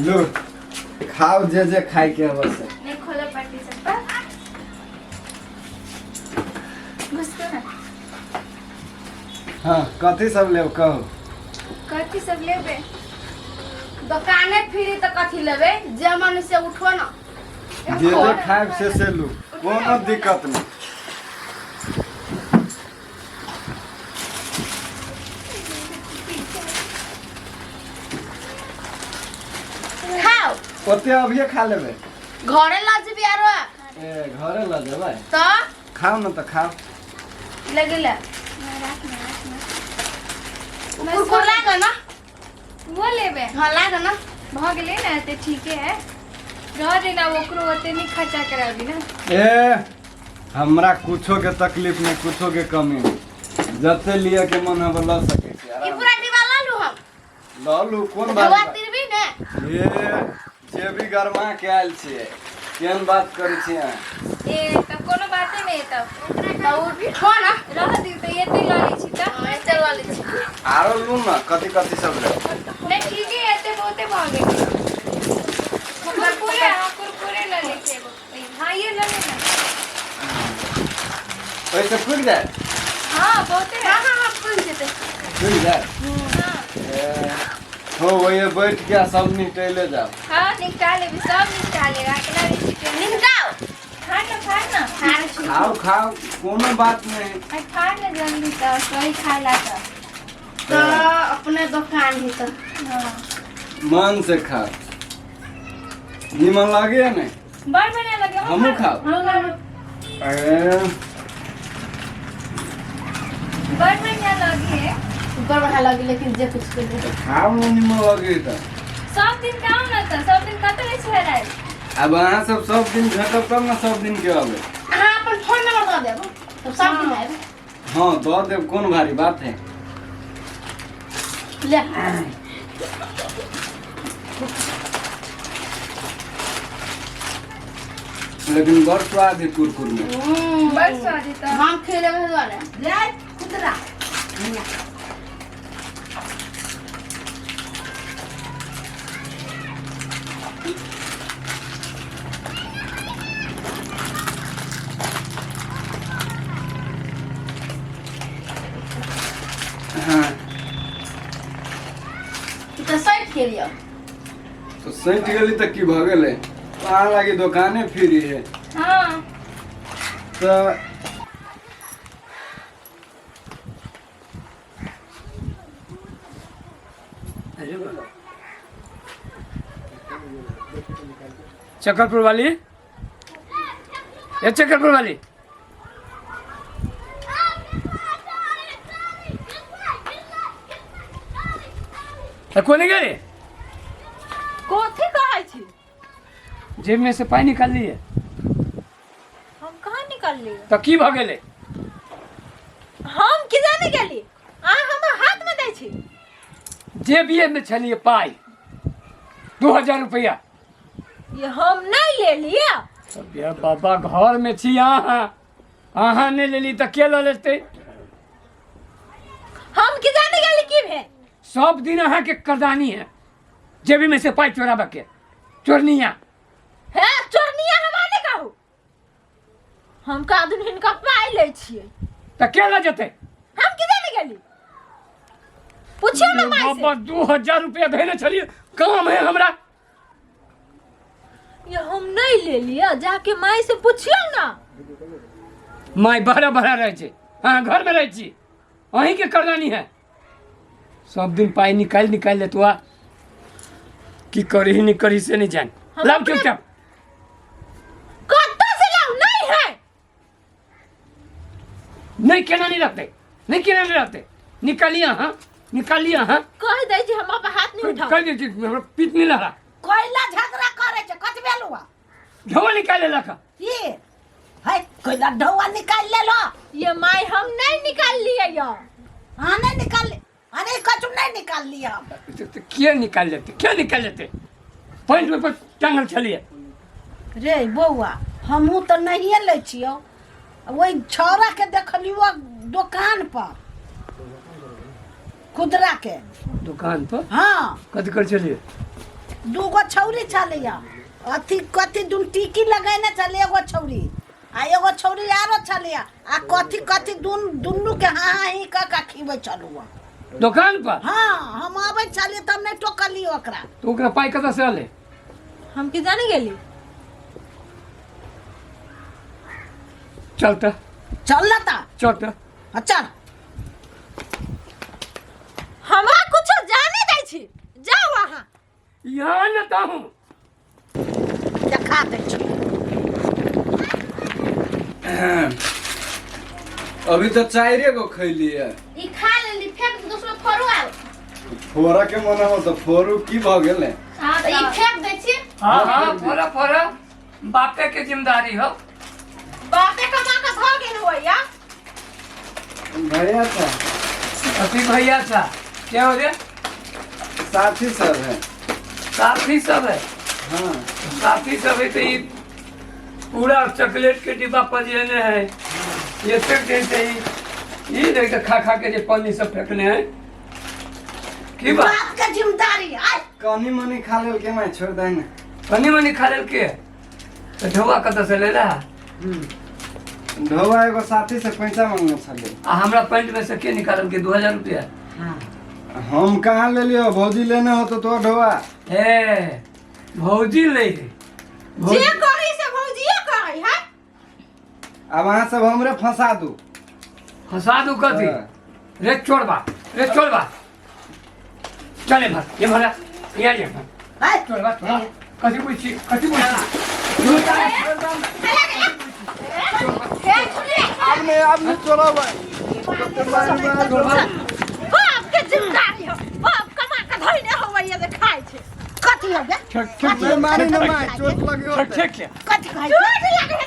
लो खाओ जे जे खाए के है बस। नहीं खोलो पट्टी सब पर घुसको ना। हाँ, कथी सब लेब कहू? कथी सब लेबे? दुकाने फिरी तऽ कथी लेबै, जे मन से उठो ना। जे जे खाएब से से लू, कोनो दिक्कत नहीं। खाओ। ओते अभिये खा लेबै। घरे लऽ जेबी आरो। ए, घरे लऽ जेबै? तऽ खाउ ने तऽ खाउ। लगेला। राख ना, राख ना। कुरकुर लाग ना। वो लेबे? हाँ, लाग ना। भऽ गेलै ने तऽ ठीके है, रह देना ओकरो, ओते नहि खर्चा कराबी ना। ए, हमरा कुछो के तकलीफ नहीं, कुछो के कमी नहीं। जते लिए के मन है लऽ सकै छी। ई आराम। पूरा डिब्बा लऽ लू हम। लऽ लू, कोन धोआ बात। तिरबी ने। ए, जे भी गरमा के आयल छियै, केहन बात करै छियै अहाँ? ए, तऽ कोनो बाते नहि तब। तऽ उठो ना। रह दियौ तऽ, एते लऽ लै छी तऽ। हाँ, एते लऽ लै छी। आरो लू ने, कथी कथी सब लेब? नहि, ठीके है, एते बहुते भऽ गेल। कुरकुरे, हाँ, कुरकुरे लऽ लै छी एगो। हाँ, ये लऽ ले ना। ओहिसँ पुरि जाय? हाँ, बहुते है। हाँ हाँ हाँ, पुरि जेतै। पुरि जाय। हाँ। ए, हो, वही बैठ के सब निपटैले जाओ। हाँ, निपटा लेबी, सब निपटा लेब, अकेला रहै छी टेंशन। निपटाओ। खा ना, खा ना। खा लै छी। खाओ खाओ, कोनो बात नहीं। आ, खा ना जल्दी तऽ सही खाय ला तऽ। तऽ अपने दोकान है तऽ। हाँ। मन से खाओ, निमन लागे ने? बड़ बढ़िया लगे। हमहूँ खाओ। हाँ, खाओ। ए, बड़ बढ़िया लगे है। बड़ बढ़िया लगे, लेकिन जे कुछ के तऽ खाओ ने, निमन लगे तऽ। सब दिन खाओ ना तऽ, सब दिन कतऽ रहै छी हेरायल? अब अहाँ सब सब दिन भेटब तब ने सब दिन के अबै। अहाँ अपन फोन नंबर दऽ देब तब सब दिन आयब। हाँ, दऽ देब, कोन भारी बात है। ले। लेकिन बड़ स्वाद है कुरकुर में। बड़ स्वाद है तऽ। हम खेले के दुआरे। ले खुदरा। हाँ। ई तऽ सठि गेलियो। तो सटि गेली तऽ की भऽ गेलै? अहाँ लागी दोकाने फ्री है। हाँ। तऽ चक्करपुर वाली, ये चक्करपुर वाली। तऽ कोने गेली? कथी कहै छी? जेब में से पाइ निकाललियै? हम कहाँ निकाललियै? तऽ की भऽ गेलै? हम की जाने गेली, अहाँ हमर हाथ में दै छी। जेबिए में छलियै पाइ, 2000 रुपया। ये हम नहीं ले लिया। तब ये बाबा, घर में छी अहाँ, अहाँ नहि लेली तऽ के लऽ लेतै? हम की जाने गेली की भेल। सब दिन अहाँके करदानी है जेबी में से पाइ चोराबऽ के, चोरनिया। हे चोरनिया हम नहीं कहू, हम का दिन हिनका पाइ लै छियै। तऽ के लऽ जेतै? हम की जाने गेली, पूछियो ना माई से। बाबा, 2000 रुपया धेने छलियै, काम है हमरा। ये हम नहीं ले लिया, जाके माई से पूछियो ना। माय बहरा बहरा रहै छै, अहाँ घरमे रहै छी, अहीँके करदानी है। सब दिन पाइ निकालि निकालि लेतुआ, की करही नहि करही से नहि जान। हम लाउ चुपचाप। कत्ता से लाऊ? नहीं है। नहि, केना नहि रहतै? नहि, केना नहि रहतै? निकालिए अहाँ, निकालिए अहाँ। कह दै छी, हम अपन हाथ नहीं उठाओ। कहि दै छी, हमरा पीत नहि लहरा। कोइला झगड़ा करे छै, कथि भेलु? ढोआ निकालि लेलक। की है, कोइला ढौआ निकालि लेलो? ये माई, हम नहीं निकाल लिए यो। हाँ, नहीं निकाल, अरे कछु नहीं निकाल लिया हम। तऽ किए निकालि लेतै? किए निकालि लेतै? पैंट पर टांगल छलियै। रे बौआ, हमहूँ तऽ नहिए लै छियौ। ओहि छौड़ाके देखलियौ दोकान पर। खुदरा के। दुकान पर? हाँ। कथी कर छलियै? दूगो छौरी छलैया, अथी कथी दुन टीकी लगेने छलै एगो छौरी आ एगो छौरी आरो छलैया, आ कथी कथी दुन दुनू के हाँ हाँ ही कऽ कऽ खिबै छलहुँ। दोकान पर? हाँ, हम अबै छलियै तब नहि टोकलियै ओकरा। तऽ ओकरा पाइ कतऽ से एलै? हम की जाने गेली। चल तऽ। चल ना तऽ। चल तऽ। हाँ, चल। हमरा कुछो जाने दै छी, जाउ अहाँ। यहाँ न ताहूँ। देखा दै छी। अभी तो चाइरे गो खैली है। ई खा लेली, फेंक दे, दोसरो फोड़ू आब। फोड़ा के मन हो तो फोड़ू, की भ गेलै? हाँ। तऽ ई फेंक दै छी। हाँ हाँ, फोड़ा फोड़ा, बापे के जिम्मेदारी हो। बापे कमा के धऽ गेल होइया। भैया था। अथी भैया था क्या हो गया? साथी सब है। साथी सब है? हाँ। साथी सब है तो ये पूरा चॉकलेट के डिब्बा पजियने है, ये फेंक दे से ही। ये देख के खा खा के जे पानी सब फेंकने है की बात? बाप के जिम्मेदारी आय। कनी मनी खा लेल के मैं छोड़ दे ना। कनी मनी खा लेल के तो ढौआ कतऽ से लेला? ढौआ एगो साथी से पैसा मांगने छलै। आ हमरा पैंट में से के निकालल के 2000 रुपया? हम कहाँ ले लियो, भौजी लेने हो तो तो ढौआ। हे भौजी ले है। जे करी से भौजिए करी है। अब अहाँ सब हमरे फंसा दू। फंसा दू कथी? हाँ। रे चोरबा, रे चोरबा, चले भर ये भरा ये ये भर। आय। चोरबा चोरबा, कथी पूछी कथी पूछी? अब नहीं, अब नहीं चोरब। बाप के जिम्मेदारी हो, बाप कमा के धइने होइया जे खाइ छै। कथी हो गे? ठक ठक। मारी न मार, चोट लगी हो। ठक ठक के। कथी खाइ छै? चोट लागे है।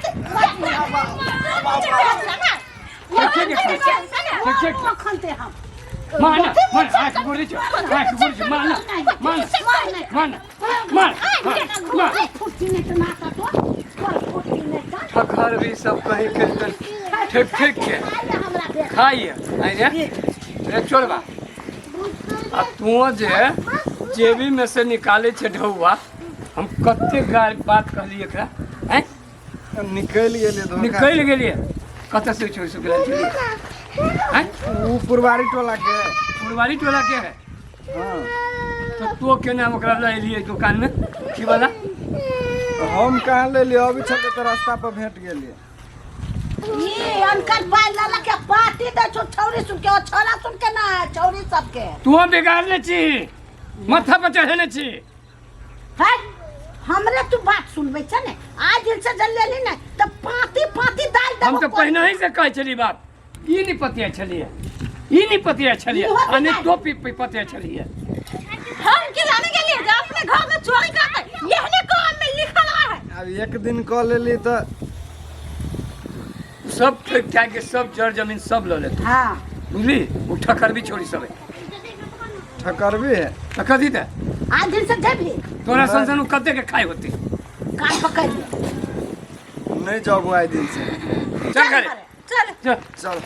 ठक ठक के। ठक ठक। अखन ते हम मान मान, आँख गोरी छौ, आँख गोरी छौ, मान मान मान मान मान। फुर्ती नहि तऽ नाका तो पर फुर्ती नहि तऽ। ठकर भी सब कहीं के ठेक ठेक के हमरा देख। खाइए आई रे रे चोरबा, आ तू जे जेबी में से निकाले छे ढौआ, हम कते गार बात कहली एकरा हैं? निकलि गेलै धोखा। निकलि गेलियै कतऽ से छोड़ि सकै छलियै हैं? उ पुरवारी टोला के। पुरवारी टोला के है? हाँ। तो तो केना ओकरा लऽ एलियै दुकान में की वाला? हम कहाँ ले लियो, अभी छलै तऽ रास्ता पर भेट गेलियै। ई अनकर पाइ लऽ लऽ के पार्टी दै छौ छौरी सुन के, ओ छौरा सुन के ना, छौरी सबके। तू बिगाड़ने छी, माथा पर चढ़ेने छी। है हमरे तू बात सुनबै छै ने? आज दिन से जल लेली ने तऽ पाती पाती दालि हम देबो। तऽ पहिने ही से कहै छली बात, ई नहि पतिया छलियै, ई नहि पतिया छलियै। इहो आ नहि बिगाड़। तो पी पी पतिया छलियै। हम की जाने गेलियै जे अपने घर में चोरी करतै, एहने काम में लिखल है। आब एक दिन कऽ लेली तऽ सब ठोकि ठाकि के सब जर जमीन सब लऽ लेतै। हाँ। बुझली, ओ ठकर भी छोड़ी सब है। ठकरबी है। तऽ कथी तऽ? आज दिन से जेबही? तोरा सन सन ओ कते के खाइ होती। कान पकड़ि ले। नहीं जाबू आइ दिन से। चल घरे। चल। चल। चल।